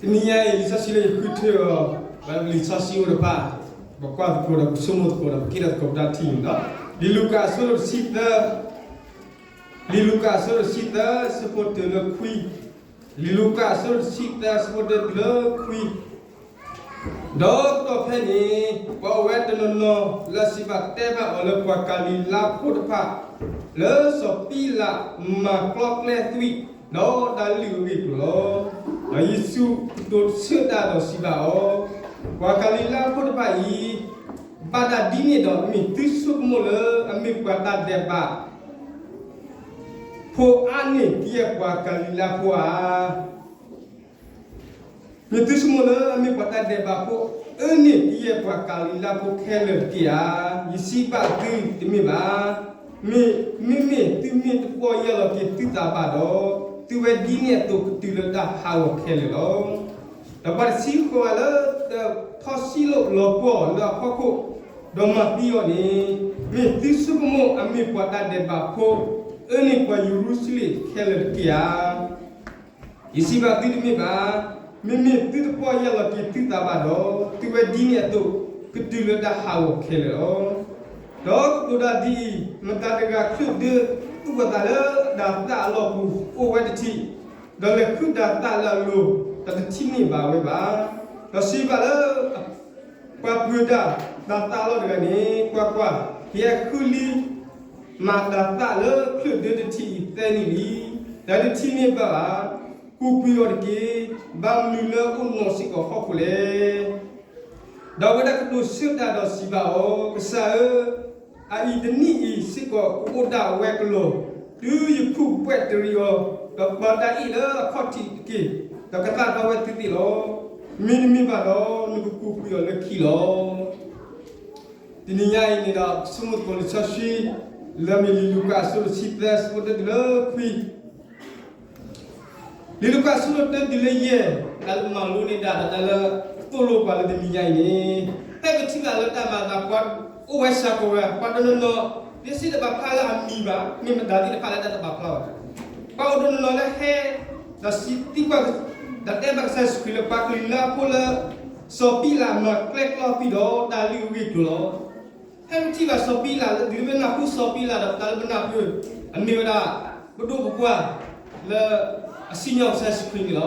တနံၤညါအံၤ လံာ်စီဆှံလၢယဃုထၢအီၤ, လံာ်စီဆှံအိၣ်တဖၣ်, ပကွၢ်သကိးဒီးပဆိကမိၣ်သကိးဒီးပက့ၤထီၣ်သကိးပတၢ်ထံၣ်န့ၣ်လီၤ. လံာ်လူၤကၣ်အဆၢဒိၣ်တဆံသၢ, လံာ်လူၤကၣ်အဆၢဒိၣ်တဆံသၢ အဆၢဖိတၢတုၤလၢခွံ, လံာ်လူၤကၣ်အဆၢဒိၣ်တဆံသၢ အဆၢဖိတၢတုၤလၢခွံ ဒီးကတီၢ်ဖဲန့ၣ် ပှၤအိၣ်ဝဲတနီၤနီၤလၢအစံးဘၣ်တဲဘၣ်အီၤလၢပှၤကၤလံၤလါဖိတဖၣ် လၢစီၤပံလးမၤကျီကျဲသွံၣ် ဒီးတၢ်လုၢ်အဂ့ၢ်အကျိၤလီၤ. ဒီးယ့ၣ်ၡူးကတိၤဆၢတၢ်ဒီးစံးဘၣ်အီၤ, ပှၤကၤလံၤလါဖိတဖၣ်အံၤ ဘၣ်တၢ်ဒ်န့ၣ်ဒီး မ့ၢ်သုဆိကမိၣ်လၢအမ့ၢ်ပှၤတၢ်ဒဲးဘး ဖိအါန့ၢ်ကယဲၢ်ပှၤကၤလံၤလါဖိဧါ. မ့ၢ်သုဆိကမိၣ်လၢအမ့ၢ်ပှၤတၢ်ဒဲးဘးဖိ အၢန့ၢ်ကယဲၢ်ပှၤကၤလံၤလါဖိခဲလၢာ်တက့ၢ်ဧါ. ယစံးဘၣ်သုတမ့ၢ်ဘၣ်. မ့မ့ၢ်သုမ့ၢ်တပီၢ်ယၢ်လီၤက့ၤသုသးဘၣ်ဒီး သုဝဲဒ်န့ၣ်အသိးကတုၤလၢတၢ်ဟးဂီၤခဲလၢာ်လီၤ. ဒီးပှၤတဆံဃိးဂၤလၢတထီၣ်စံၣ်လိာ်လီၤပှီၢ်လၢအဖီခိၣ် ဒီးမၤသံအီၤန့ၣ်, မ့ၢ်သုဆိကမိၣ်အမ့ၢ်ပှၤတၢ်ဒဲးဘးဖိ အၢန့ၢ်ပှၤယရူၤၡလ့ၣ်ခဲလၢာ်တက့ၢ်ဧါ. ယစံးဘၣ်သုတမ့ၢ်ဘၣ်. မ့မ့ၢ်သုတပီၢ်ယၢ်လီၤက့ၤသုသးဘၣ်ဒီး သုဝဲဒ်န့ၣ်အသိး ကတုၤလၢတၢ်ဟးဂီၤခဲလၢာ်လီၤ. ဒီးကတိၤတၢ်ဒ်အံၤ, မတၤတဂၤချုးဒၢသူၣ်ကသးလၢဒၢးသၣ်အလီၢ်ပူၤ အိၣ်ဝဲတထံး, ဒီးလဲၤဃုဒၢးသၣ်လၢအလိၤ, ဒီးတထံၣ်န့ၢ်ဘၣ်ဝဲဘၣ်. ဒီးစံးဘၣ်လၢ ပှၤပှ့ၤတၢ်ဒၢးသၣ်အလီၢ်တဂၤန့ၣ်, ကွၢ်ကွၢ်, ယဟဲဃုလံမၤဒၢးသၣ်လၢချုးဒၢတထံးအံၤသၢနံၣ်လံ, ဒီးတထံၣ်န့ၢ်ဘၣ်ဘၣ်. ကူးကွံာ်အီၤတက့ၢ်. ဘၣ်မနုၤလၢအိၣ်နီၢ်စ့ၢ်ကီးဟီၣ်ခိၣ်လဲၣ်. ဒီးအဝဲဒၣ်ကတိၤဆၢတၢ်ဒီးစံးဘၣ်အီၤ, ကစၢ်ဧၢ, အအံၤတနံၣ်အံၤစ့ၢ်ကီးကအိၣ်ဒၣ်ဝဲကလီၤ, တုၤယဖုၣ်ဘှဲၣ်တရံးအီၤ, ဒီးပာ်တၢ်အ့ၣ်လၢအခီၣ်ထံးတက့ၢ်, ဒီးကသၣ်ထီၣ်ဝဲသ့သ့လီၤ. မ့တမ့ၢ်ဘၣ်ဒီး နကကူးကွံာ်အီၤလၢခံလီၤ. တနံၤညါအံၤန့ၣ်ဒီး ပဆိကမိၣ်သကိးလံာ်စီဆှံ လၢမ့ၢ်လံာ်လူၤကၣ်အဆၢဒိၣ်တဆံသၢ အဆၢဖိတၢတုၤလၢခွံ လံာ်လူၤကၣ်အဆၢဒိၣ်တၢတုၤလၢယဲၢ်, တၢ်လၢပမၤလိန့ၢ်ဒၣ်ဒီးတၢ်လၢသိၣ်လိပှၤလၢတနံၤညါအံၤန့ၣ်, ဖဲပထံၣ်ဘၣ်လၢတၢ်မၤအသး ပှၤအိၣ်ဝဲစှၤကိးဂၤ, ပှၤတနီၤနီၤ လၢစ့ၢ်တဘၣ်ဖျါလၢအမံၤဘၣ်, မ့ၢ်မတၤသ့ၣ်တဖၣ်လၢတၢ်တဘၣ်ဖျါဘၣ်, ပှၤအိၣ်တနီၤနီၤလၢဟဲ ဒီးစံးသံကွၢ် ဒီးတဲဘၣ်ကစၢ်ယ့ၣ်ၡူးခရံာ်လၢပှၤကလုာ်လၢအဖိလၢ စီၤပံလးမၤကျဲကျီသံဒီးတၢ်လုၢ်အဂ့ၢ်အကျိၤလီၤ. ဖဲပထံၣ်ဘၣ်စီၤပံလးလၢ ဒ်ပနၢ်ဟူစီၤပံလးဒီးတၢ်လၢပနၢ်ဟူ အမ့ၢ်ဝဲဒၣ် ပဒိၣ်ပပှၢ် လၢအစံၣ်ညီၣ်ကစၢ်ယ့ၣ်ၡူးခရံာ်န့ၣ်လီၤ.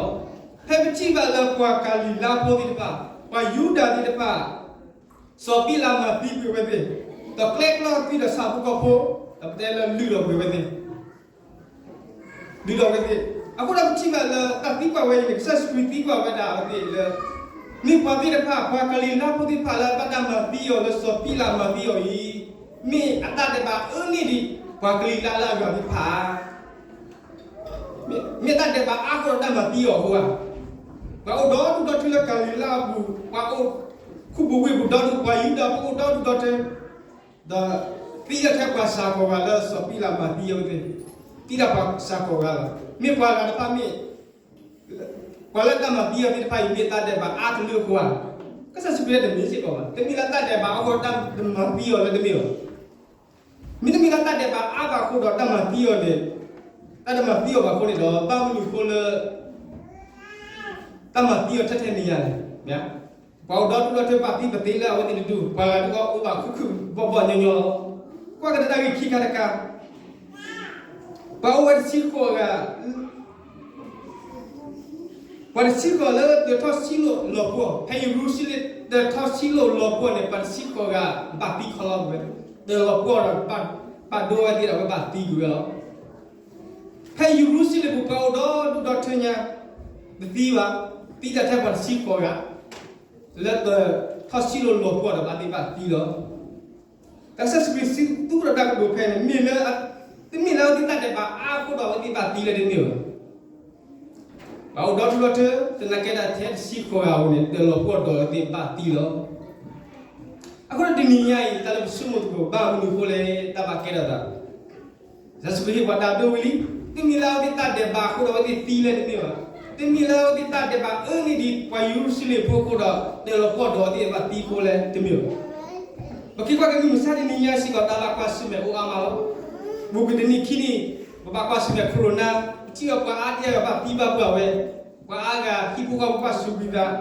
ဖဲပထံၣ်ဘၣ်လၢပှၤကၤလံၤလါဖိသ့ၣ်တဖၣ်, ပှၤယူဒၤသ့ၣ်တဖၣ်, စီၤပံလးမၤသံကွံာ်ဝဲသ့ၣ်, ဒီးကျဲကျီသံဒီးဆၣ်ဖိကီၢ်ဖိ, ဒီးပတဲလၢလုၢ်လီၤကွံာ်ဝဲသ့ၣ် လုၢ်လီၤဝဲသ့ၣ်. အဃိဒီးပထံၣ်ဘၣ်လၢတၢ်သံကွၢ်ဝဲအံၤန့ၣ် ကစၢ်ယ့ၣ်ၡူးခရံာ်သံကွၢ်ဝဲဒၣ်အဝဲသ့ၣ်လၢ မ့ၢ်ပှၤသ့ၣ်တဖၣ် ပှၤကၤလံၤလါဖိသ့ၣ်တဖၣ်လၢဘၣ်တၢ်မၤသံအီၤလၢစီၤပံလးမၤသံအီၤအံၤ, မ့ၢ်အတၢ်ဒဲးဘးအၢန့ၢ်ဒံး ပှၤကၤလံၤလါလၢအဂၤသ့ၣ်တဖၣ်ဧါ. မ့ၢ်တၢ်ဒဲးဘးအါဃိဒီးတၢ်မၤသံအီၤအဃိဧါ. ပှၤအိၣ်ဒီဒူၣ်ဒီထၢလၢကၤလံၤလါအပူၤ, ပှၤအိၣ်ခူပူၤဝ့ၢ်ပူၤဒီဒူၣ်, ပှၤယူဒၤဖိအိၣ်ဒီဒူၣ်ဒီထၢ ဒီးသံဒၣ်ထဲပှၤစှၤကိးဂၤလၢစီၤပံလးမၤသံအဝဲသ့ၣ်, သံဒၣ်ပှၤစှၤကိးဂၤလီၤ. မ့ၢ်ပှၤဂၤတဖၣ်မ့ၢ် ပှၤလၢတၢ်မၤသံအီၤသ့ၣ်တဖၣ်အံၤ မ့ၢ်တၢ်ဒဲးဘးအါတလၢအဃိဧါ. ကစၢ်ယ့ၣ်ၡူးခရံာ်တမ့ၢ်စ့ၢ်ကီးဘၣ်. တမ့ၢ်လၢတၢ်ဒဲးဘးအါဃိဒီးတၢ်မၤသံအီၤလၢတမ့ၢ်ဘၣ်. မ့တမ့ၢ်လၢတၢ်ဒဲးဘးအါဘၣ်အဃိဒီးတၢ်မၤသံအီၤန့ၣ်, တၢ်တမၤသံအီၤဘၣ်အဃိန့ၣ်ဒီး ဘၣ်မနုၤအဃိလၢ တၢ်မၤသံအီၤထဲထဲန့ၣ်ယၤလဲၣ်. ပှၤအိၣ်ဒီဒူၣ်ဒီထၢဘၣ်သံပသ့လၢအဝဲသ့ၣ်တဒူၣ်, ပှၤဂၤဒ်အီၤအိၣ်ဘၣ်ခုၣ်ခုၣ်ဘီၣ်ဘီၣ်ညီညီလီၤ. ကွၢ်က့ၤတၢ်ဂ့ၢ်ခံခါတခါ, ပှၤအိၣ်ဝဲတဆံဃိးဂၤ ပှၤတဆံဃိးလၢတၢၤထီၣ်စံၣ်လိာ်လီၤပှီၢ်, ဖဲယရူၤၡလ့ၣ်တၢၤထီၣ်စံၣ်လိာ်လီၤပှီၢ်န့ၣ် ပှၤတဆံဃိးဂၤ ဘၣ်သံခီလီၤဝဲ, တၢၤလီၤပှီၢ်ဒီး ဘၣ်ဒိဝဲသ့ၣ်ဒီးဝဲဘၣ်သံကွံာ်ဝဲလီၤ. ဖဲယရူၤၡလ့ၣ်ပူၤ ပှၤအိၣ်ဒီဒူၣ်ဒီထၢညါ တသံဘၣ်, သံတၢ်ထဲပှၤတဆံဃိးဂၤ လၢတၢၤထီၣ်စံၣ်လိာ်လီၤပှီၢ်ဒီး ဘၣ်သ့ၣ်ဘၣ်သံလီၤ. ကစၢ်ယ့ၣ်ၡူးခရံာ်စံးသူဒီးတၢ်ကတိၤဖဲန့ၣ် မ့ၢ်လၢ တမ့ၢ်လၢအဝဲသ့ၣ်တၢ်ဒဲးဘးအါအဃိဒီး အဝဲသ့ၣ်ဘၣ်သံလၢတမ့ၢ်ဘၣ်. ပှၤအိၣ်ဒီဒူၣ်ဒီထၢ သနာ်က့ဒၣ်ထဲတဆံဃိးဂၤအံၤန့ၣ် တၢၤလီၤပှီၢ်ဒီးအဝဲသ့ၣ်ဘၣ်သံလီၤ. အဃိဒီးတနံၤညါအံၤ တၢ်လၢပဆိကမိၣ်သကိး ဘၣ်မနုၤအဃိလဲၣ် တၢ်ဘၣ်ကဲထီၣ်သး ကစၢ်ယ့ၣ်ၡူးခရံာ်ဟ့ၣ်ပှၤတၢ်ဒိဝံၤလံ, တမ့ၢ်လၢအဝဲသ့ၣ်တၢ်ဒဲးဘးအဃိဒီးအဝဲသ့ၣ်သံလၢတမ့ၢ်ဘၣ်. တမ့ၢ်လၢအဝဲသ့ၣ်တၢ်ဒဲးဘးအၢန့ၢ်ဒံးပှၤယရူၤၡလ့ၣ်ဖိအဃိဒီး တၢၤလီၤပှီၢ်ဒီးအဝဲသ့ၣ်ဘၣ်သံအဃိလၢတမ့ၢ်ဘၣ်. ပက့ၤကွၢ်က့ၤမုၢ်မဆါတနံၤညါစ့ၢ်ကီး တၢ်ဘၣ်ကွၢ်ဆၢၣ်မဲာ်အိၣ်အါမးလီၤ. ဘူးကတနံၤခံနံၤ ပဘၣ်ကွၢ်ဆၢၣ်မဲာ် corona, ပထံၣ်ဘၣ်ပှၤအါဒံအါဂၤဘၣ်သံဘၣ်ပှၤဝဲ ပှၤအါဂၤဟံၣ်ဖိဃီဖိပှၤစူးကွံာ်သး,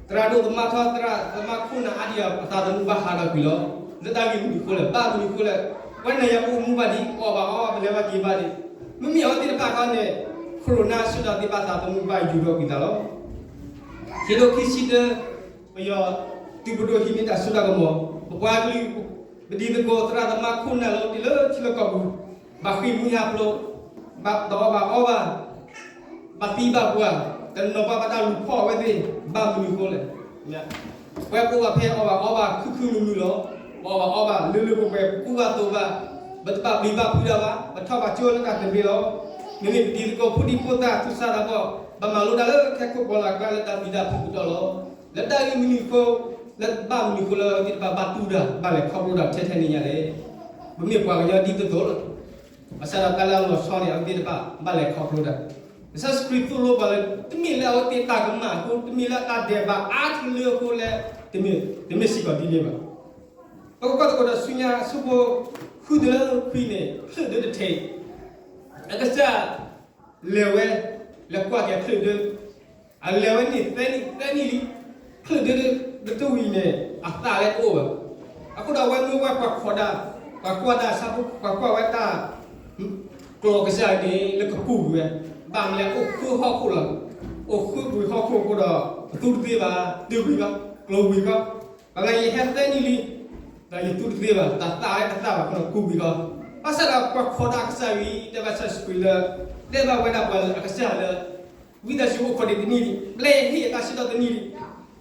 သရၣ်ဒိၣ်သမါထီ သရၣ်သမါခိၣ်နၢ်အါဒံအါ အသးသမူဘၣ်ဟးထီၣ်ကွံာ်လီၤ. လၢတၢ်ဂ့ၢ်မနုၤအဃိလဲၣ်, ဘၣ်မနုၤအဃိလဲၣ်, ပဝဲနၤယၤပအိၣ်မူဘၣ်ဒံး, ပအီၣ်ဘၣ်အီဘၣ်, ပလဲၤဘၣ်က့ၤဘၣ်ဒံး, မ့မ့ၢ်အဝဲသ့ၣ်တဖၣ်ခီန့ၣ် ခိၣ်နၢ်ဆၢကတီၢ်သ့ၣ်တဖၣ်သးသမူဘၣ်ယူၤထီၣ်ကွံာ်သးလီၤ. ခံကထိခံဆံတၢ, ပယီၤသုးပဒိၣ်ဟံးန့ၢ်တၢ်စိတၢ်ကမီၤ, ပပှၤကလုာ် ပတံၤသကိးသရၣ်သမါခိၣ်နၢ်လၢအိၣ်တ့ၢ်လၢထံလီၢ်ကီၢ်ပူၤ, ဘၣ်ဃ့ၢ်မှံဟးဖျိး, ဘၣ်တအီၣ်ဘၣ်အီဘၣ်, ဘၣ်သံဘၣ်ပှၢ်, တနီၤပှၤဘၣ်တၢ်လူၤဖီၣ်အဝဲသ့ၣ်, ဘၣ်မနုၤအဃိလဲၣ်. ပဝဲပအိၣ်ဘၣ်ဖဲအီၣ်ဘၣ်အီဘၣ်ခုၣ်ခုၣ်မုာ်မုာ်လီၤ. ပအီၣ်ဘၣ်အီဘၣ်လၢလၢပှဲၤပှဲၤ, ပကူဘၣ်သိးဘၣ်, ပတဘၣ်ပျံၤဘၣ်ဖုးတၢ်ဘၣ်, ပထီၣ်ဘၣ်ကၠိလၢတၢ်သဘျ့လီၤ. မ့မ့ၢ်ပတံၤသကိးဖိဒံဖိသၣ်သူၣ်စၢ်သးဘီၣ်, ဘၣ်မၤလိတၢ်လၢခဲခိၣ်ပီလၢ်ကျါလၢတၢ်သံတၢ်ပှၢ်ကတီၢ်လီၤ. လၢတၢ်ဂ့ၢ်မနုၤအဃိ, လၢဘၣ်မနုၤအဃိလၢအဝဲသ့ၣ်တဖၣ်ဘၣ်တူၢ်တၢ်, ဘၣ်လဲၤခီဖျိတၢ်ထဲထဲန့ၣ်ညါလဲၣ်. ပမ့ၢ်ပှၤကညီဒ်သိးသိးလီၤ. ဘၣ်ဆၣ်ဒီးတၢ်လၢအလီၤဆီန့ၣ် အဝဲသ့ၣ်တဖၣ်ဘၣ်လဲၤခီဖျိတၢ်. ကစၢ်ယ့ၣ်ၡူးခရံာ်သိၣ်လိပှၤလၢ တမ့ၢ်လၢအဝဲသ့ၣ်တၢ်ကမၣ်အဃိ, တမ့ၢ်လၢအတၢ်ဒဲးဘးအါထီၣ်လၢအဃိလၢ တမ့ၢ်စ့ၢ်ကီးဒ်န့ၣ်ဘၣ်. ပကကွၢ်သကိးဒီးဆူညါအဆၢဖိ ဃုတုၤလၢခွံန့ၣ်, ချၢၣ်ဒၢတထံး, အကစၢ်လဲၤဝဲ, လဲၤကွၢ်က့ၤချၢၣ်ဒၢ, အလဲၤဝဲန့ၣ်သၢနံၣ်သၢနံၣ်လံ, ချၢၣ်ဒၢတဝံၤန့ၣ် အသးလၢတအိၣ်ဘၣ်. အဃိဒီးအဝဲမ့ၢ်ဝဲပှၤခိးဒၣ်, ပှၤကွၢ်ဒၣ်ဆၣ်ဖိ, ပှၤကွၢ်ဝဲတၢ် ကျီၢ်ကစၢ်န့ၣ် လၢကကူးကွံာ်ဝဲ, ဘၣ်မနုၤလဲၣ်အိၣ်ဃုဟီၣ်ခိၣ်လီၤ. အိၣ်ဃုကွံာ်ဟီၣ်ခိၣ်အဃိဒီး ပသူတသ့ဘၣ်, တုၤကွံာ်ဘၣ်, ကျီၢ်ကွံာ်ဘၣ်, ပှၤလၢယဟဲသၢနံၣ်လံ, ဒီးယသူတသ့ဘၣ်, တၢ်သးလၢတသးဘၣ်အဃိဒီးကူးကွံာ်လီၤ. ဘၣ်ဆၣ်ဒီးပှၤခိးဒၣ်ကစၢ်အံၤ တဲဘၣ်ကစၢ်ယ့ၣ်ၡူးခရံာ်လၢ, တဲဘၣ်ဝဲဒၣ်ပှၤလၢအကစၢ်လၢ ဝံသးစူၤအိၣ်ခိးဒံးတနံၣ်လံ, ပျဲယဟ့ၣ်အတၢ်ဆၢကတီၢ်တနံၣ်လံ,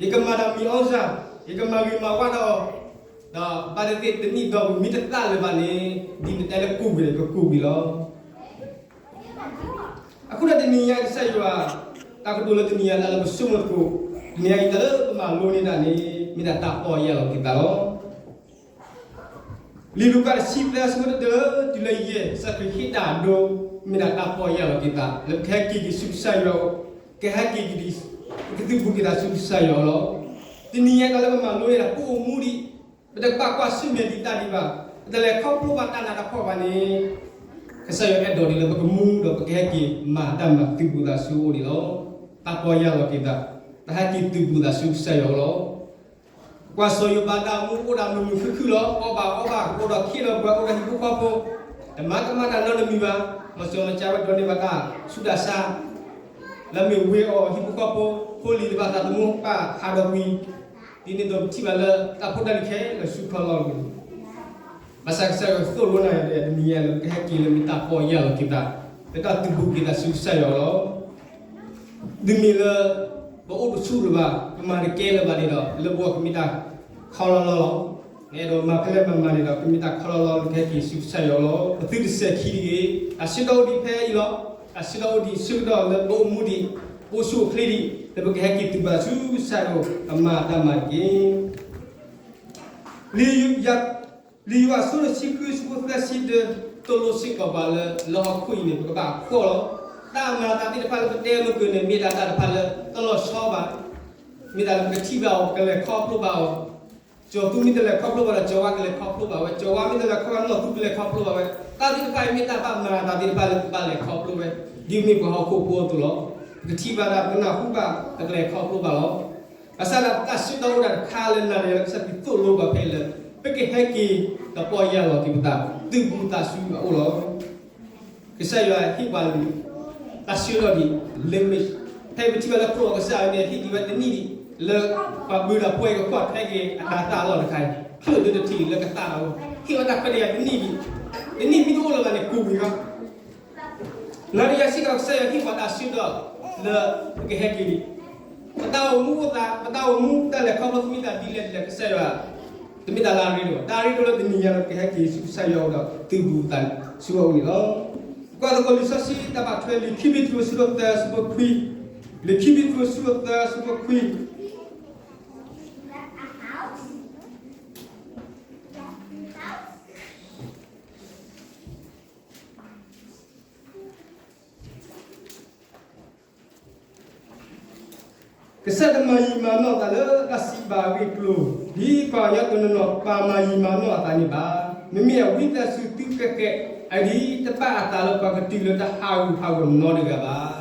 ယကမၤတၢ်မံၤအီစၢ်, ယကမၤဂ့ၤမၤဝါဒီးအီၤ, ဒီးဘၣ်သ့ၣ်သ့ၣ်တနံၣ်ဒီးမ့ၢ်တသးလၢၤဘၣ်န့ၣ်, ဒ်နတဲလၢကူးကွံာ်န့ၣ် ကကူးကွံာ်လီၤ. အဃိဒီးတနံၤညါကစၢ်ယွၤ, တၢ်ကတိၤလၢတနံၤညါလၢပဆိကမိၣ်သကိး, တနံၤညါအံၤတၢ်လၢပမၤလိန့ၢ်ဒၣ်န့ၣ် မ့ၢ်ဒၣ်တၢ်ပီၢ်ယၢ်လီၤက့ၤသးလီၤ. လံာ်လူၤကၣ်တဆံသၢ အဆၢဖိတၢတုၤလၢယဲၢ်, ကစၢ်ခရံာ်ဟ့ၣ်တၢ်အဒိ, မ့ၢ်ဒၣ်တၢ်ပီၢ်ယၢ်လီၤက့ၤသး လၢပကဟဲက့ၤက့ၤဆူကစၢ်ယွၤ, ကဟဲက့ၤက့ၤဒံး, ပကသုးဘူးက့ၤသးဆူကစၢ်ယွၤအအိၣ်လီၤ. တနံၤညါတၢ်လၢပမၤလိန့ၢ်ဒၣ် ပအိၣ်မူဒံး, ပတဘၣ်ကွၢ်ဆၢၣ်မဲာ်ဒံးတၢ်ဒံးဘၣ်, ပတလဲၤခီဖျိဘၣ်တၢ်နးတၢ်ဖှီၣ်ဘၣ်န့ၣ်, ကစၢ်ယွၤအဲၣ်ဒိးဒံးလၢပကမူဒီးပကဟဲက့ၤမၤတၢ်မၤသုးဘူးသးဆူအအိၣ်န့ၣ်လီၤ. တၢ်ပီၢ်ယၢ်လီၤက့ၤသး, တၢ်ဟဲက့ၤသုးဘူးသးဆူကစၢ်ယွၤအအိၣ်လီၤ. ကွၢ်စီၤယိၤဘးတၢ်အိၣ်မူအိၣ်ဒၣ်မုာ်မုာ်ခုၣ်ခုၣ်လီၤ. အီၣ်ဘၣ်အီဘၣ်အိၣ်ဒီးခ့ဒီးပှၤအိၣ်ဒီးဟံၣ်ဖိဃီဖိ, တမၤကမၣ်တၢ်နီတမံၤဘၣ်. မၤစၢၤမၤစၢၤဝဲဒိးန့ၢ်ဘၣ်တၢ်ဆူးတၢ်ဆါ, လၢမ့ၢ်ဝ့ၤအီၤဟံၣ်ဖိဃီဖိ, ဖိလံၤတဖၣ်သးသမူဘၣ်ဟးဒီးကွံာ်, ဒ်န့ၣ်ဒီးပထံၣ်ဘၣ်လၢတၢ်ဖိတၢ်လံၤခဲလၢာ်ဆူခီလီၤလီၤ. ဘၣ်ဆၣ်ကစၢ်ယွၤသိၣ်လိနၤယၤဒီး တနံၤညါလၢပကဟဲက့ၤလၢမ့ၢ်တၢ်ပီၢ်ယၢ်လီၤက့ၤသး, လၢတၢ်သုးဘူးက့ၤသးဆူကစၢ်ယွၤအအိၣ်လီၤ. ဒ်မ့ၢ်လၢ ပအိၣ်တဆူၣ်လၢၤဘၣ်, ပမၤတကဲလၢၤဘၣ်န့ၣ်ဒီး လၢပဂီၢ်ကမ့ၢ်တၢ်ခီလီၤလီၤလီၤ. နအဲၣ်ဒိးမၤဖဲလဲၣ်မၤမၤန့ၣ်ဒီး ကမ့ၢ်တၢ်ခီလီၤလီၤလၢကဟဲက့ၤဆူကစၢ်ယွၤအအိၣ်လီၤ. ပသုတစဲးခံတဂ့ၤ, တၢ်ဆၢကတီၢ်အိၣ်ဒံးဖဲအံၤလီၤ. တၢ်ဆၢကတီၢ်အိၣ်ဒံးဆၢကတီၢ်လၢပအိၣ်မူဒံး, ပအိၣ်ဆူၣ်အိၣ်ချ့ဒံး, လၢပကဟဲက့ၤသုးဘူးသးဆူကစၢ်ယွၤအအိၣ် အမၤတၢ်မၤတက့ၢ်. လံာ်ယိၤဟၣ်အဆၢဒိၣ်တဆံဃု အဆၢဖိသၢဆံတၢ သိၣ်လိစ့ၢ်ကီးပှၤလၢ လၢဟီၣ်ခိၣ်အံၤန့ၣ် ပကဘၣ်အဖှီၣ်လီၤ. တၢ်မၤအသးသ့ၣ်တဖၣ်လၢပတဲမုၢ်ကၢၤန့ၣ် မ့ၢ်ဒၣ်တၢ်တဖၣ်လၢတလီၤဆီဘၣ်, မ့ၢ်ဒၣ်လၢပကထံၣ်ဘၣ်အီၤ ပကလဲၤခီဖျိဘၣ်အီၤ. ကၠီၤသူမ့ၢ်တလဲၤခီဖျိဘၣ်ဒီး ကၠီၤဝါကလဲၤခီဖျိဘၣ်ဝဲ, ကၠီၤဝါမ့ၢ်တလဲၤခီဖျိဘၣ် နီၢ်သူကလဲၤခီဖျိဘၣ်ဝဲ. တၢ်သ့ၣ်တဖၣ်အံၤမ့ၢ်တၢ်ဘၣ်မၤအသးသ့ၣ်တဖၣ်လၢပဘၣ်လဲၤခီဖျိဝဲ, ဒ်မ့ၢ်ပှၤဟီၣ်ခိၣ်ဖိအသိးလီၤ. ပကထံၣ်ဘၣ်တၢ် ပကနၢ်ဟူဘၣ် ပကလဲၤခီဖျိဘၣ်လီၤ. ဘၣ်ဆၣ်ဒီးတၢ်ဆၢကတီၢ်အိၣ်ဒၣ်တခါလၢနၤဒီးယၤလၢကစၢ်ခရံာ်သိၣ်လိပှၤဖဲအံၤလၢ ပကဟဲက့ၤဒီးပီၢ်ယၢ်လီၤက့ၤပသး သုးဘူးသးဆူအအိၣ်လီၤ. ကစၢ်ယွၤဟ့ၣ်ပှၤလံာ် တၢ်ဆၢကတီၢ်ဒံး limit, ဖဲပထံၣ်ဘၣ်လၢကျိာ်ကစၢ်အံၤန့ၣ် ဟ့ၣ်ဒံးဝဲတနံၣ်ဒံး လၢပှၤဘုၢ်ဒီးပှဲၤကကွၢ်ထွဲက့ၤအတၢ်သးလီၢ်တခါအံၤ ချၢၣ်ဒၢတထံးလၢကသးလီၤ, ဟ့ၣ်ဝဲတၢ်ခွဲးတၢ်ယာ်တနံၣ်ဒံး, တနံၣ်မ့ၢ်တအိၣ်လၢၤဘၣ်န့ၣ် ကူးဝံၤလီၤ. နၤဒီးယၤစ့ၢ်ကီး ကစၢ်ယွၤဟ့ၣ်ပှၤတၢ်ဆၢကတီၢ်လၢပကဟဲက့ၤလံ. ပတၢ်အိၣ်မူအိၣ်သး, ပတၢ်အိၣ်မူတၢ်လဲၤခီဖျိမ့ၢ်တၢ်ဒ်လဲၣ်ဒ်လဲၣ် ကစၢ်ယွၤ တမ့ၢ်တၢ်လၢအရ့ဒိၣ်ဘၣ်. တၢ်ရ့ဒိၣ်လၢတနံၤညါလၢပကဟဲက့ၤဆူကစၢ်ယွၤအအိၣ်ဒီးသုးဘူးသးဆူအအိၣ်န့ၣ်လီၤ. ကွၢ်သကိးလံာ်စီဆှံတၢ်ဘၣ်ထွဲ လံာ်ခံပ့းတရူး အဆၢဒိၣ်သၢ အဆၢဖိခွံ, လံာ်ခံပ့းတရူး အဆၢဒိၣ်သၢ အဆၢဖိခွံ. ကစၢ်တမၤယံာ်မၤနီၢ်သးလၢတၢ်စံးဘၣ်အဂ့ၢ်အကျိၤ, ဒ်ပှၤကညီတနီၤနီၤ ပာ်မၤယံာ်မၤနီၢ်အသးန့ၣ်ဘၣ်. မ့မ့ၢ်အဝံသးစူၤသုးကဲးကဲး, အဂ့ၢ်ဒ်အံၤ, တဘၣ်အသးလၢပှၤကတုၤလၢတၢ်ဟးဂူာ်ဟးဂီၤနီတဂၤဘၣ်.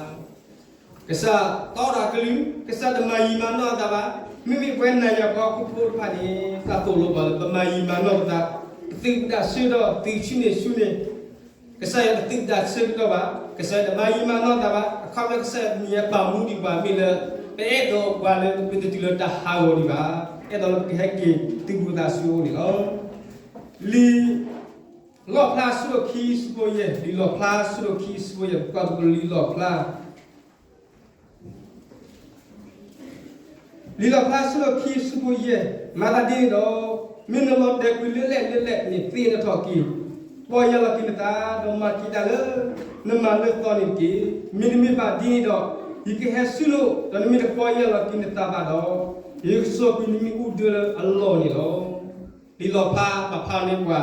က ကစၢ်တီဒီးအကလုၢ်, ကစၢ်တမၤယံာ်မၤနီၢ်အသးဘၣ်. မ့မ့ၢ်ပဝဲနၤယၤပှၤဟီၣ်ခိၣ်ဖိတဖၣ်န့ၣ် တၢ်သိၣ်လိပှၤလၢပမၤယံာ်မၤနီၢ်ပသး, ပသုးပတၢ်ဆၢကတီၢ်သုးဆူၣ်န့ၣ်ဆူၣ်န့ၣ် ကစၢ်ယွၤတသုးတၢ်ဆၢကတီၢ်ဘၣ်, ကစၢ်ယွၤတမၤယံာ်မၤနီၢ်သးဘၣ်. အခီပညီကစၢ်ယွၤတနံၤညါပာ်မူဒံးပှၤမ့ၢ်လၢ ပအဲၣ်ဒိးပှၤလၢပတတုၤလၢတၢ်ဟးဂီၤဒံးဘၣ်, အဲၣ်ဒိးလၢပကဟဲက့ၤသုးဘူးသးဆူအအိၣ်န့ၣ်လီၤ. လံာ်လီၣ်ဖျါအဆၢဒိၣ်ခံဆၢဖိယဲၢ်, လံာ်လီၣ်ဖျါအဆၢဒိၣ်ခံဆၢဖိယဲၢ်, ပကွၢ်သကိးလံာ်လီၣ်ဖျါ လံာ်လီၣ်ဖျါအဆၢဒိၣ်ခံဆၢဖိယဲၢ်, မၤသးဒ်န့ၣ်ဒီး, မ့ၢ်နလီၤတဲာ်ကွံာ်လၢလဲၣ်လၢလဲၣ်န့ၣ် သ့ၣ်နထီၣ်က့ၤ, ပီၢ်ယၢ်လီၤက့ၤနသး ဒီးမၤက့ၤတၢ်လၢနမၤလၢသီန့ၣ်တက့ၢ်. မ့တမ့ၢ်ဘၣ်ဒ်န့ၣ်ဒီး, ယကဟဲဆူနအိၣ် ဒီးနမ့ၢ်တပီၢ်ယၢ်လီၤက့ၤနသးဘၣ်ဒီး, ယကစိာ်ကွံာ်နမ့ၣ်အူဒၢလၢအလီၢ်န့ၣ်လီၤ. လံာ်လီၣ်ဖျါပာ်ဖျါန့ၢ်ပှၤ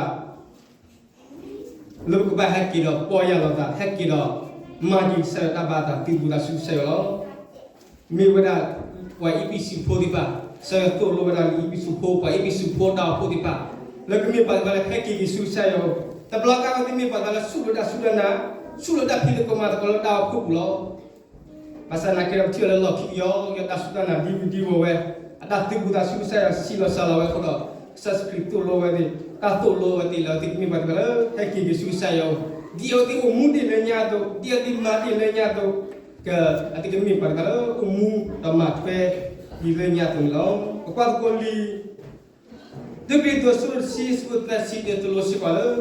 လၢပကဘၣ်ဟဲက့ၤဒီးပီၢ်ယၢ်လီၤသး, ဟဲက့ၤဒီးမၤက့ၤကစၢ်ယွၤတၢ်ဘၣ်အသး သုးဘူးသးဆူကစၢ်ယွၤလီၤ. မ့ၢ်ဝဲဒၣ်ပှၤအ့းဖ့းစူးဖိသ့ၣ်တဖၣ်, ကစၢ်ယွၤသိၣ်လိဝဲဒၣ်လံာ်အ့းဖ့းစူးဖိ, ပှၤအ့းဖ့းစူးဖိတၢ်အိၣ်ဖှိၣ်သ့ၣ်တဖၣ်, လၢကမ့ၢ်ပှၤသ့ၣ်တဖၣ်လၢဟဲက့ၤက့ၤဆူကစၢ်ယွၤအအိၣ်, တဘျီကဒီးသုမ့ၢ်ပှၤသ့ၣ်တဖၣ်လၢဆူၣ်လၢတၢ်စူၢ်တၢ်နာ်, ဆူၣ်လၢတၢ်ဖံးသကိးမၤသကိးလၢတၢ်အိၣ်ဖှိၣ်ပူၤလီၤ. ဘၣ်ဆၣ်သနာ်က့ဒီး ပထံၣ်အီၤလၢလီၢ်ခံကယီကယီ တၢ်စူၢ်တၢ်နာ်ဒံဝံၤဒံဝီၤဝဲ, အတၢ်သုးဘူးသးဆူကစၢ်ယွၤဆံးလီၤစှၤလီၤဝဲအဃိဒီး, ကစၢ်ယ့ၣ်ၡူးခရံာ်သိၣ်လိဝဲသ့ၣ်, တၢ်သိၣ်လိဝဲသ့ၣ်လၢသုကမ့ၢ်ပှၤသ့ၣ်တဖၣ်လၢဟဲက့ၤက့ၤဆူကစၢ်ယွၤအအိၣ်, ဒ်အဝဲသ့ၣ်အိၣ်မူဒ်လဲၣ်ညါအသိး, ဒ်အဝဲသ့ၣ်မၤဒ်လဲၣ်ညါအသိး, အသုကမ့ၢ်ပှၤသ့ၣ်တဖၣ်လၢအိၣ်မူဒီးမၤထွဲဒ်လဲၣ်ညါအသိးန့ၣ်လီၤ. ပကွၢ်သကိးလံာ် တၢကရံၣ်သူး အဆၢဒိၣ်တဆံ အဆၢဖိသၢဆံ ဒ်သိးလိစ့ၢ်ကီးလၢ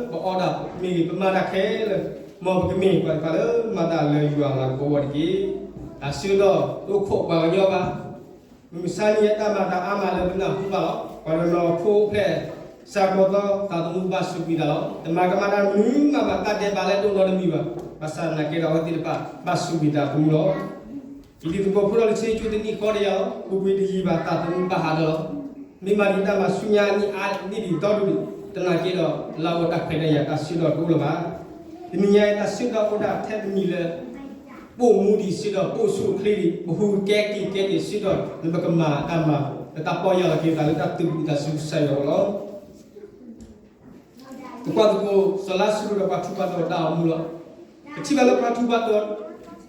ပအီၣ်ဒၣ်မ့ၢ်ဂ့ၤ, ပမၤတၢ်ခဲလၢာ်, မ်ပကမ့ၢ်ပှၤသ့ၣ်တဖၣ်လၢမၤတၢ်လၢယွၤအလၤကပီၤအဂီၢ်တက့ၢ်. တၢ်ဆၢကတီၢ်တအိၣ်ခိးပှၤကညီဘၣ်. မုၢ်မဆါနံၤအတၢ်မၤတၢ်အါမးလၢပနၢ်ဟူဘၣ်လီၤ. ပှၤတနီၤဖိအိၣ်ဖျဲၣ် စှၤကီၤသီ သးသမူဘၣ်စူးကွံာ်တၢ်လီၤ. တမၤကမၣ်တၢ်မနုၤမးဘၣ်, တၢ်ဒဲးဘးလၢတအိၣ်နီတမံၤဘၣ်. ဘၣ်ဆၣ်သနာ်က့ဒီး အဝဲသ့ၣ်တဖၣ်ဘၣ်စူးကွံာ်တၢ်သမူလီၤ. ယတံၤသကိးဖိဒီးလၢဆ့ကၠိတနံၣ်ဃီဒီးယၤလီၤ, ပူၤကွံာ်တယံာ်ဘၣ် သးသမူဘၣ်ဟးထီၣ်လီၤ. မ့ၢ်မၤဒံးတၢ်မၤဆူညါနံၣ်အါနံၣ်ဒံးဒီဒူၣ်ဒံး, သနာ်က့ဒီး လၢအဂီၢ်တၢ်ခွဲးတၢ်ယာ်တၢ်ဆၢကတီၢ်တအိၣ်လၢၤဘၣ်. တနံၤညါအံၤ တၢ်ဆၢကတီၢ်အိၣ်ဒၣ်ထဲတမံၤလၢ ပအိၣ်မူဒံးဆၢကတီၢ်, ပအိၣ်ဆူၣ်အိၣ်ချ့ဒံး, ပဟူးကဲက့ၤကဲက့ၤဆၢကတီၢ်, လၢပကမၤတၢ်မၤ လၢတၢ်ပီၢ်ယၢ်လီၤက့ၤသးလၢတၢ်သုးဘူးသးဆူကစၢ်ယွၤအအိၣ်လီၤ. ပကွၢ်သကိး စီၤလါစရူးဒီးပှၤထူးပှၤတီၤတၢ်အိၣ်မူလီၤ. ပထံၣ်ဘၣ်လၢပှၤထူးပှၤတီၤ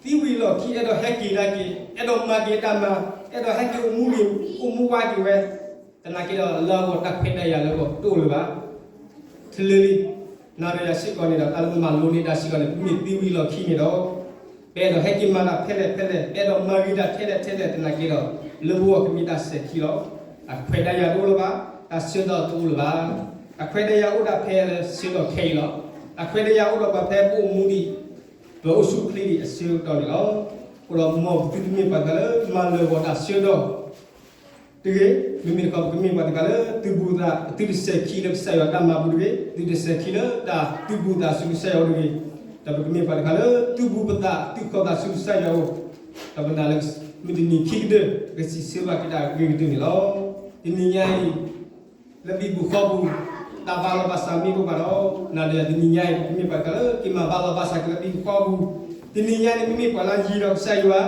သံဝံၤလီၢ်ခံ အဲၣ်ဒိးဟဲက့ၤဒၣ်က့ၤ, အဲၣ်ဒိးမၤက့ၤတၢ်မၤ, အဲၣ်ဒိးဟဲက့ၤအိၣ်မူဂ့ၤ, အိၣ်မူဝါက့ၤဝဲ, သနာ်က့ဒီး လၢအဂီၢ်တၢ်ခွဲးတၢ်ယာ်လၢအဂီၢ်တအိၣ်လၢၤဘၣ်. တလၢလံ, နၤဒီးယၤစ့ၢ်ကီးန့ၣ်ဒီး တၢ်လၢပမၤလိန့ၢ်တၢ်စ့ၢ်ကီးန့ၣ် ပမ့ၢ်သံဝံၤလီၢ်ခံန့ၣ်ဒီး ပအဲၣ်ဒိးဟဲက့ၤမၤတၢ်ဖဲလဲၣ်ဖဲလဲၣ်, ပအဲၣ်ဒိးမၤဂ့ၤတၢ်ထဲလဲၣ်ထဲလဲၣ် သနာ်က့ဒီး လၢပဂီၢ်ကမ့ၢ်တၢ်စဲၤခံလီၤ. တၢ်ခွဲးတၢ်ယာ်တအိၣ်လၢၤဘၣ်, တၢ်ဆၢကတီၢ်တအိၣ်လၢၤဘၣ်. တၢ်ခွဲးတၢ်ယာ်အိၣ်ဒၣ်ဖဲလၢဆၢကတီၢ်ခဲအံၤလီၤ. တၢ်ခွဲးတၢ်ယာ်အိၣ်ဒီးပှၤဖဲပအိၣ်မူဒံး, ပအိၣ်ဆူၣ်အိၣ်ချ့ဒံးအဆၢကတီၢ်န့ၣ်လီၤ. အဃိဒီးမ်ပသုတမ့ၢ်ပှၤတဂၤလၢမၤလၢာ်ဂီၤတၢ်ဆၢကတီၢ် တဂ့ၤ, မ့မ့ၢ်တခီ ပကမ့ၢ်ပှၤတဂၤလၢသုးဘူးသး, သုတစဲၤခံလၢကစၢ်ယွၤတၢ်မၤပူၤတဂ့ၤ, သုတစဲၤခံလၢတၢ်သုးဘူးသးဆူကစၢ်ယွၤအအိၣ်တဂ့ၤ, ဒီးပကမ့ၢ်ပှၤတဂၤလၢသုးဘူးပသး သုးခီၣ်သးဆူကစၢ်ယွၤအအိၣ်, ဒီးပနာ်လၢ မုၢ်တနံၤခံကတၢၢ် ပကစံးဆၢဘၣ်က့ၤတၢ်အဂ့ၤကတၢၢ်န့ၣ်လီၤ. တနံၤညါအံၤ လၢဘံဘူၣ်ဃီပူၤ တၢ်ဘၣ်လီၤဘၣ်စးမ့ၢ်တအိၣ်ဘၣ်ဒီး နၤဒီးယၤတနံၤညါအံၤ ပမ့ၢ်ပှၤတဂၤလၢကမၤဘၣ်လီၤဘၣ်စးက့ၤလၢဘံဘူၣ်ဃီပူၤ, တနံၤညါန့ၣ် ပမ့ၢ်ပှၤလၢယံၤဒီးကစၢ်ယွၤ,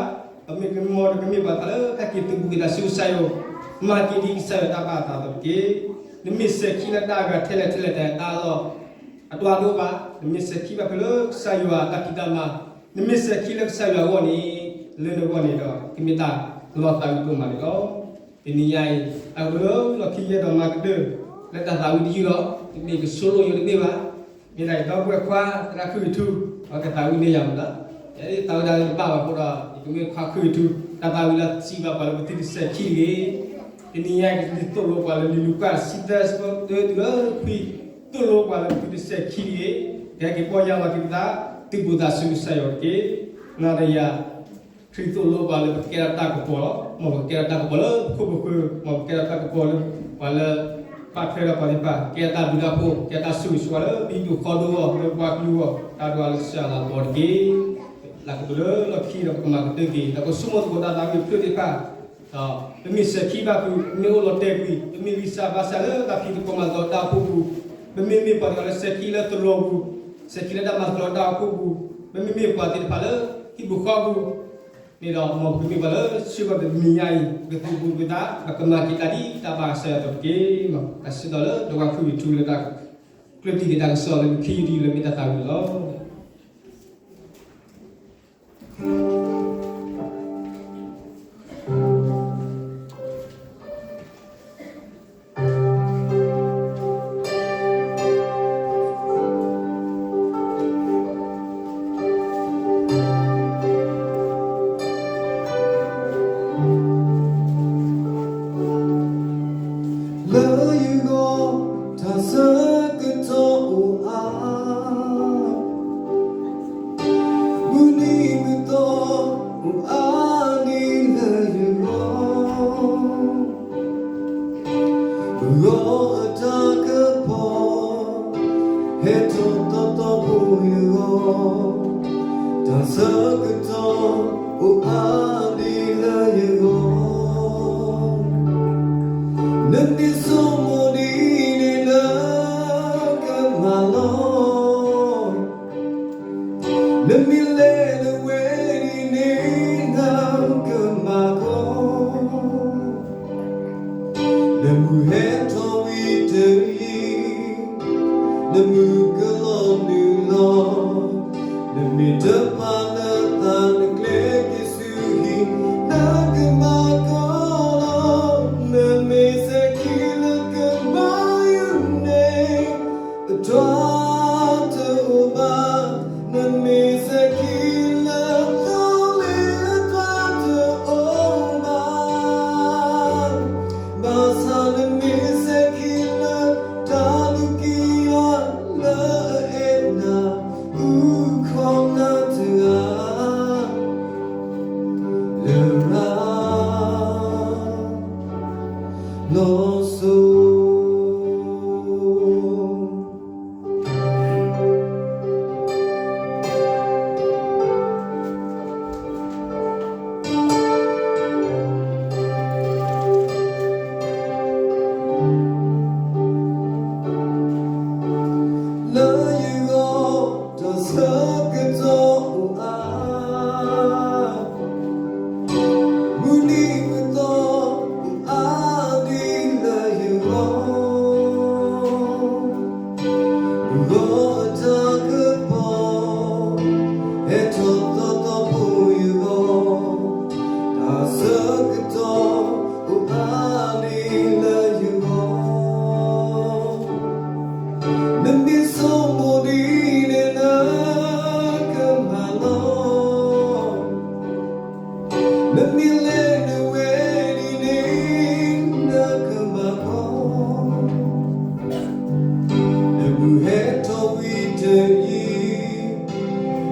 ပမ့ၢ်ကမီဒီးကမ့ၢ်ပှၤတဂၤလၢဟဲက့ၤသုးဘူးက့ၤတၢ်ဆူကစၢ်ယွၤ, မၤက့ၤဒ်ကစၢ်ယွၤတၢ်ဘၣ်အသးအသိးတက့ၢ်. နမ့ၢ်စဲၤခံလၢတၢ်အဂၤထဲလဲၣ်ထဲလဲၣ် တၢ်အလီၢ်အတွဲတအိၣ်ဘၣ်, နမ့ၢ်စဲၤခံဘၣ်ဖဲလၢကစၢ်ယွၤတၢ်ဖံးတၢ်မၤ, နမ့ၢ်စဲၤခံလၢကစၢ်ယွၤအဂီၢ်န့ၣ် လၢနဂီၢ်န့ၣ်ဒီး ကမ့ၢ်တၢ်လီၤသးဝံၤဒိၣ်မးန့ၣ်လီၤ. တနံၤညါအံၤ အကလၢလီၢ်ခံယဲၢ်ဒီးမၤကတၢၢ် လၢတၢ်သးဝံၤတယုၢ်လီၤ. တမ့ၢ်ကဆိလိၣ်ယိာ်တမ့ၢ်ဘၣ်. မ့ၢ်ဒၣ်ယဒီပုၢ်ဝဲၢ်ခွါ သရၣ်ခုၣ်ကထူ အကသးဝံၤန့ၢ်ယၤမးလၢ ယသးဝံၤဒၣ်လၢတဘၣ်ဘၣ်အဃိဒီး ယကမ့ၢ်ခွါခုၣ်ကထူ တၢ်သးဝံၤလၢစံးဘၣ်ပှၤလၢပသုတစဲၤခံတဂ့ၤ. တနံၤညါအံၤ ကသိၣ်လိပှၤလၢလံာ်လူၤကၣ် ဆံသၢ ဆၢဖိတၢတုၤလၢခွံ, သိၣ်လိပှၤလၢပသုတစဲၤခံတဂ့ၤ. ကဟဲက့ၤပီၢ်ယၢ်လီၤက့ၤပသး သုးဘူးသးဆူကစၢ်ယွၤတက့ၢ်. နၤဒီးယၤ ခရံာ်သိၣ်လိပှၤလၢပကကဲထီၣ်တၢ်ကပီၤလီၤ. မ်ပကကဲထီၣ်တၢ်ကပီၤလၢပခိၣ်ပဃၢၤ, မ်ပကကဲထီၣ်တၢ်ကပီၤလၢပှၤလၢ ဘၣ်ထွဲဒီးပှၤသ့ၣ်တဖၣ်, ကဲတၢ်ဘျုးတၢ်ဖှိၣ်, ကဲတၢ်ဆိၣ်ဂ့ၤဆိၣ်ဝါလၢပဟံၣ်ဒူၣ်ဃီဒူၣ်အဂီၢ်, လၢပှၤကလုာ်အဂီၢ်, တၢ်ဒိးလၢကစၢ်ယွၤအလၤကပီၤတက့ၢ်. လၢကတိၤလၢလီၢ်ခံဒီးပကမၤကတၢၢ်က့ၤ ဒီးကဆိကမိၣ်သကိးတၢ်သးဝံၤဖျၢၣ်သ့ၣ်တဖၣ်, ဒီးပမ့ၢ်စဲၤခံဘၣ်ဖုး, ပမ့ၢ်အိၣ်လီၤတဲာ်ကွံာ်, ပမ့ၢ်ဂံၢ်စၢ်ဘါစၢ်လၢတၢ်ဖံးသကိးမၤသကိးတၢ်အိၣ်ဖှိၣ်ပူၤ, ပမ့မ့ၢ်ပှၤတဂၤလၢစဲၤခံလၢသရိာ်ပူၤ, စဲၤခံလၢတၢ်မၤသကိးတၢ်အိၣ်ဖှိၣ်ပူၤ, ပမ့မ့ၢ်ပှၤသ့ၣ်တဖၣ်လၢဟံၣ်ပူၤဃီပူၤ န့ၣ်ဒီး မ်ပကမ့ၢ်ပှၤလၢဆၢကတီၢ်တနံၤညါအံၤ ပကသုးဘူးပသး, ပကမၤက့ၤတၢ်ဒ်တၢ်ဘၣ်ကစၢ်ယွၤအသိးတက့ၢ်. တၢ်ဆၢကတီၢ်လၢတဝၤခုၣ်ကထူလၢတၢ်ကျၢၢ်တံၢ်က့ၤတၢ်ကစီၣ်လၢနခံယုၢ်တယုၢ်လၢမ့ၢ်တၢ်သးဝံၤန့ၣ်လီၤ. အိၣ်အါဒံးလၢယဂီၢ်, ဂီၤအတၢ်ကပီၤ ဟဲထီၣ်သီသီဖိယဂီၢ်, တၢ်ဆၢကတီၢ် အိၣ်အါဒံးလၢယဂီၢ်, နမ့ၢ်ဆိကမိၣ်ဒ်န့ၣ် နကမၤလီၤ. နမ့ၢ်လဲၤနဝဲဒ်န့ၣ် နကမၤကီ, နမုၢ်ဟဲထီၣ်ဝံၤတယံာ်, နမုၢ်ကလီၤနုာ်လီၤ, နမ့ၢ်တပာ်လၢသး နကျဲက့ၤဆူဟံၣ် နကမၤကီလီၤ. နမ့ၢ်စဲၤခံလၢကဘီယူၤန့ၣ် အတြၢ်တအိၣ်ဘၣ်, နမ့ၢ်စဲၤခံလၢသီလ့ၤ အတြၢ်တအိၣ်ဘၣ်, ဘၣ်ဆၣ်နမ့ၢ်စဲၤခံလၢ တၢ်လုၢ်က့ယွၤ လၢအအဲၣ်နၤ အုၣ်ခီၣ်နၤတဂၤ လရာ် လီၤစိၤ လၢယဂီၢ် တၢ်ဆၢကတီၢ်အိၣ်အါ, မုၢ်နံၤမုၢ်သီ အိၣ်အါဒံးလၢယဂီၢ်, ဂီၤအတၢ်ကပီၤ ဟဲထီၣ်သီသီဖိယဂီၢ်, တၢ်ဆၢကတီၢ် အိၣ်အါဒံးလၢယဂီၢ်, နမ့ၢ်ဆိကမိၣ်ဒ်န့ၣ် နကမၤလီၤ. နမ့ၢ်လဲၤနဝဲဒ်န့ၣ် နကမၤကီ, နမုၢ်ဟဲထီၣ်ဝံၤတယံာ်,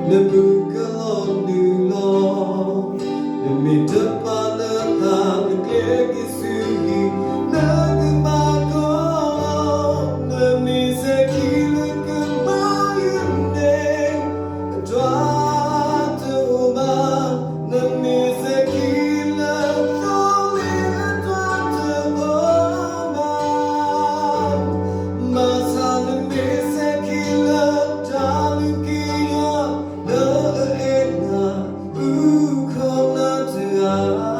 နမုၢ်ကလီၤနုာ်လီၤ, နမ့ၢ်တပာ်လၢသး နကျဲက့ၤဆူဟံၣ် နကမၤကီ, နမ့ၢ်စဲၤခံလၢကဘီယူၤန့ၣ် အတြၢ်တအိၣ်ဘၣ်, နမ့ၢ်စဲၤခံလၢသီလ့ၤ အတြၢ်တအိၣ်ဘၣ်, ဘၣ်ဆၣ်နမ့ၢ်စဲၤခံလၢ တၢ်လုၢ်က့ယွၤ လၢအအဲၣ်နၤ အုၣ်ခီၣ်နၤတဂၤ လရာ် လ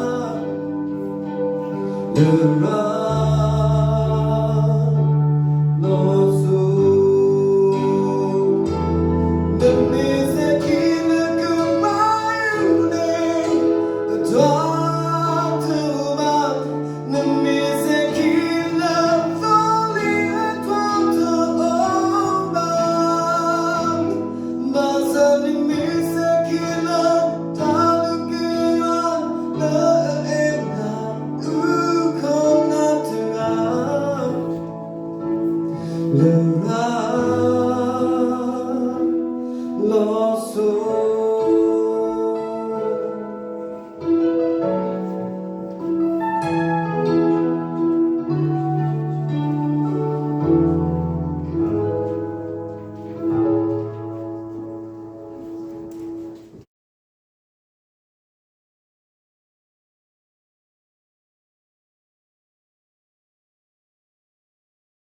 ီၤစိၤ, နမ့ၢ်စဲၤခံလၢကဘီယူၤန့ၣ် အတြၢ်တအိၣ်ဘၣ်, နမ့ၢ်စဲၤခံလၢသီလ့ၤ အတြၢ်တအိၣ်ဘၣ်, ဘၣ်ဆၣ်နမ့ၢ်စဲၤခံလၢ တၢ်လုၢ်က့ယွၤ လၢအအဲၣ်နၤ အုၣ်ခီၣ်နၤတဂၤ လရာ်